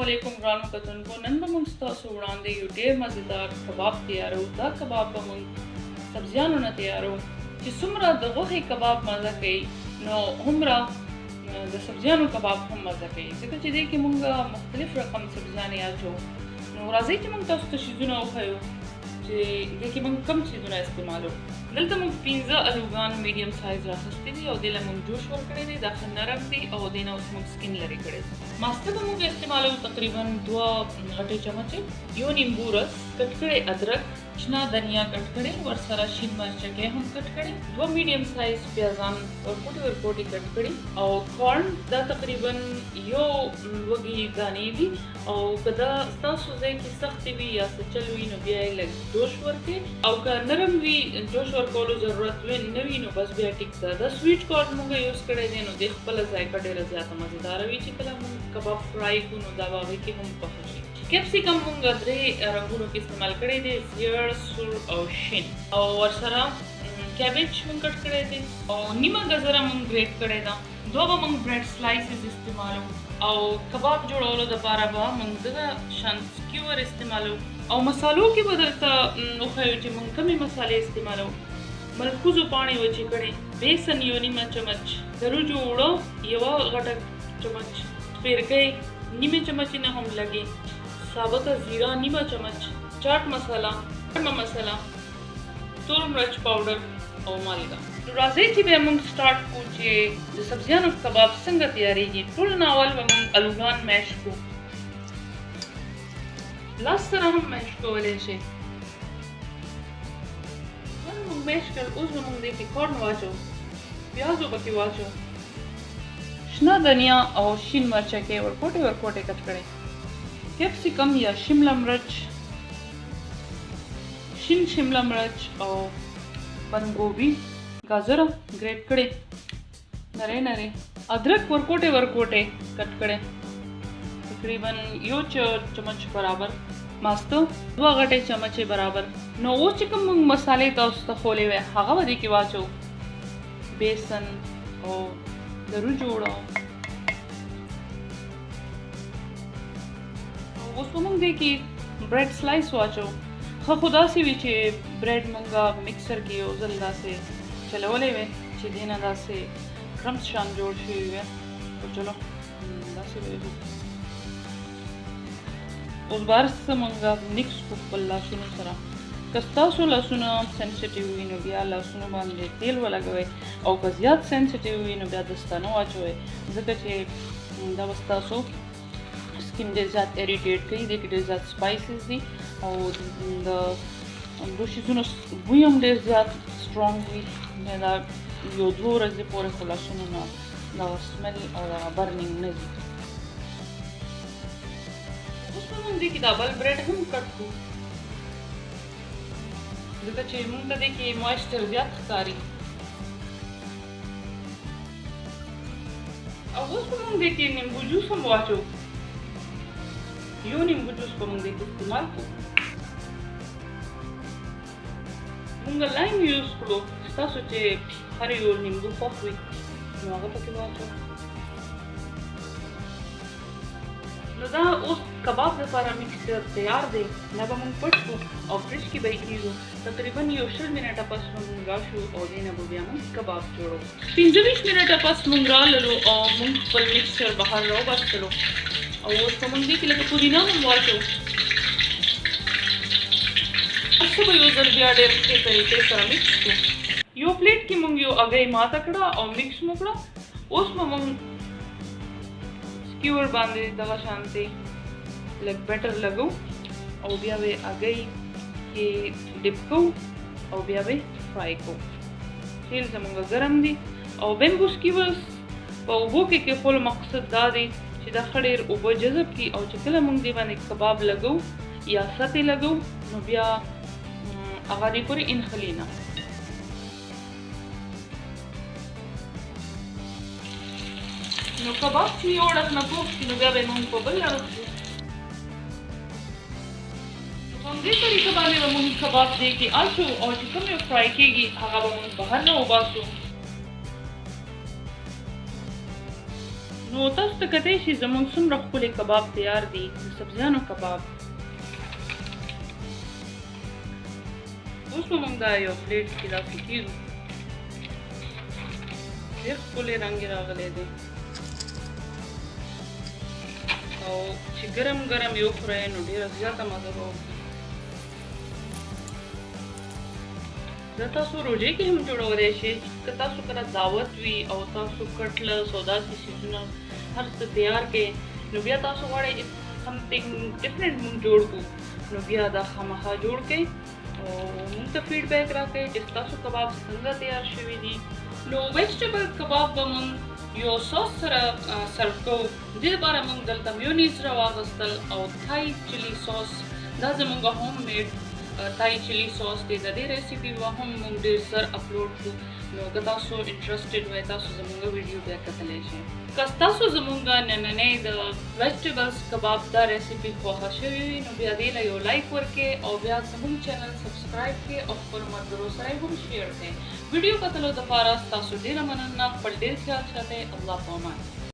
علیکم ګرانو کتونکو، نن به موږ ستاسو وړاندې یو ډیر مزیدار کباب تیارو. دا کباب به موږ سبزیانو نه تیارو. چې څومره د غوښې کباب مزه کوي، نو هومره د سبزیانو کباب هم مزه کوي، ځکه چې دې کې موږ مختلف رقم سبزیانې اچو. نو راځئ چې موږ تاسو ته څیزونه وښیو چې دې کې موږ کوم څیزونه استعمالو. دلته موږ 5 الوګان میډیم سایز راخستي دي او دې له موږ جوش ورکړی دی. دا ښه نرم دي او دې نه اوس موږ سکین لرې کړی دی. ماسته به موږ استعمالوو تقریبا 2 غټې چمچې، یو نیمبو رس، کټ کړی ادرک، شنه دنیا کټ کړې، ورسره شین مرچکی هم کټ کړې، 2 میډیم سایز پیازان ورکوټي ورکوټي کټ کړي، او کارن، دا تقریبا یو وږي دانې دي، او که دا ستاسو ځای کې سختې وي یا څه چل وي، نو بیا یې لږ جوش ورکړئ، او که نرم وي، جوش ورکولو ضرورت نه وي، نو بس بیا ټیک ده. دا سویټ کارن موږ یوز کړی دی، نو دې خپله ذایقه ډېره زیاته مزیداره وي. چې کله موږ کباب فرای کړو، نو دا به هغې کې هم پخه شي. کیپسیکم موږ درې رنګونو کې استعمال کړی دی، زیړ، سور او شین، او ورسره کیبیج موږ کټ کړی دی، او نیمه ګزره موږ ګریټ کړې ده. دوه به موږ بریډ سلایسز استعمالو، او کباب جوړولو دپاره به موږ دغه شان سکیور استعمالو. او مسالو کې به درته وښیو چې موږ کومې مسالې استعمالو: ملخوزو پاڼې وچې کړې، بیسن یو نیمه چمچ، د وریجو اوړه یوه غټه چمچ، سپیرګۍ نیمې چمچې نه هم لږې، ثابته زیره نیمه چمچ، چاټ مساله، ګرمه مساله، تور مرچ پاوډر او مالګه. نو راځئ چې بیا موږ سټارټ کړو چې د سبزیانو کباب څنګه تیاریږي. ټول نه اول به موږ الوګان میش کړو. لاس سره هم میش کولی شئ. نن موږ میش کړل. اوس به موږ دې کې کارن واچو، پیاز به پکې واچو، شنه دنیا او شین مرچکې ورکوټې ورکوټې کټ کړی، کیپسیکم یا شمله مرچ، شین شمله مرچ او بندګوبي، گاجره ګریټ کړې نری نری، ادرک ورکوټې ورکوټې کټ کړی، تقریبا یو چمچ برابر، ماسته 2 غټې چمچې برابر. نو اوس چې کوم موږ مسالې تاسو ته ښولې وې، هغه به دې کې واچو، بیسن او د وریجو اوړه. اوس به موږ دې کې بریډ سلایس واچو. ښه خو داسې وي چې بریډ مونږ مکسر کې یو ځل داسې چلولی وي چې دې نه داسې کرمز شان جوړ شوي وي، خو چلو، داسې به یې. اوس به هر څه مونږ مکس کړو خپل لاسونو سره. که ستاسو لاسونه سنسیټیو وي، نو بیا لاسونو باندې تیل ولګوئ، او که زیات سنسیټیو وي، نو بیا دستانه واچوئ، ځکه چې دا به ستاسو سکین ډېر زیات اریټیټ کوي. دې کې ډېر زیات سپایسز دي او د دو شیزونو بوی هم ډېر زیات سترونګ وي. دا یو دوه ورځې پورې خو لاسونو نه دغه سمل او دغه برنینګ نه ځي. اوس به موږ دې کې دا بل بریډ هم کټ کړو، ځکه چې موږ ته دې کې موایسچر زیات ښکاري. او اوس به موږ دې کې نیمبو جوس هم واچو. یو نیمبو جوس به موږ دې کې استعمال کړو. موږ لایم یوز کړو. ستاسو چې هر یو نیمبو خوښ وي، نو هغه پکې واچو. نو دا اوس کباب لپاره مکسچر تیار دی. دا به موږ پټ کړو او فریج کې به یې کېږدو. تقریبا یو 20 منټه پس به موږ راشو او دې نه به بیا موږ کباب جوړو. 25 منټه پس موږ راللو او موږ خپل مکسچر بهر راوباستلو، او اوس به موږ دې کې لږه پودینه هم واچو. هر څه به یو ځل بیا ډېر ښې طریقې سره مکس کړو. یو پلیټ کې موږ یو هګۍ ماته کړه او مکس مو کړه. اوس به موږ سکیور باندې دغه شانتې لږ بیټر لګو او بیا به هګۍ کې ډیپ کوو او بیا به فرای کوو. تیل زمونږ ګرم دي، او بیمبو سکیورز په اوبو کې کېښولو مقصد دا دی چې دا ښه ډېر اوبه جذب کړي، او چې کله موږ دې باندې کباب لګو یا ستې لګو، نو بیا هغه دې پورې انخلي نه. نو کباب چې یو اړخ نه پوخ شي، نو بیا به یې موږ په بل اړخ کړو. نو په همدې طریقه باندې به موږ کباب دې کې اچو، او چې کوم یو فرای کېږي، هغه به موږ بهر نه وباسو. نو نو تاسو ته کتلی شئ زموږ څومره ښکلي کباب تیار دي، د سبزیانو کباب. اوس به موږ دا یو پلیټ کې داسې کېږدو. ډېر ښکلی رنګ یې راغلی دی او چې ګرم ګرم یې وخورئ نو ډېره زیاته مزه به وکړي. دا تاسو روژې کې هم جوړولی شئ. که تاسو کله دعوت وي او تاسو کټلس او داسې څیزونه هر څه تیار کړئ، نو بیا تاسو غواړئ چې سمثینګ ډیفرنټ مونږ جوړ کړو، نو بیا دا خامخا جوړ کړئ او مونږ ته فیډبیک راکړئ چې ستاسو کباب څنګه تیار شوي دي. نو ویجیټیبل کباب به مونږ یو ساس سره سرو کوو. دې لپاره مونږ دلته میونیز راواغستل او تای چلی ساس، دا زمونږ هوم میډ تای چلی ساس دی. د دې ریسیپي به هم مونږ ډیر زر اپلوډ کړو، نو که تاسو انټرسټډ وای، تاسو زمونږ ویډیو بیا کتلی شئ. که تاسو زمونږ نننۍ د ویجیټیبلز کباب دا ریسیپي خوښه شوې وي، نو بیا دې له یو لایک ورکړئ او بیا زمونږ چینل سبسکرایب کړئ او خپلو ملګرو سره هم شیر کړئ. ویډیو کتلو دپاره ستاسو ډیره مننه. خپل ډیر خیال ساتئ. الله په امان.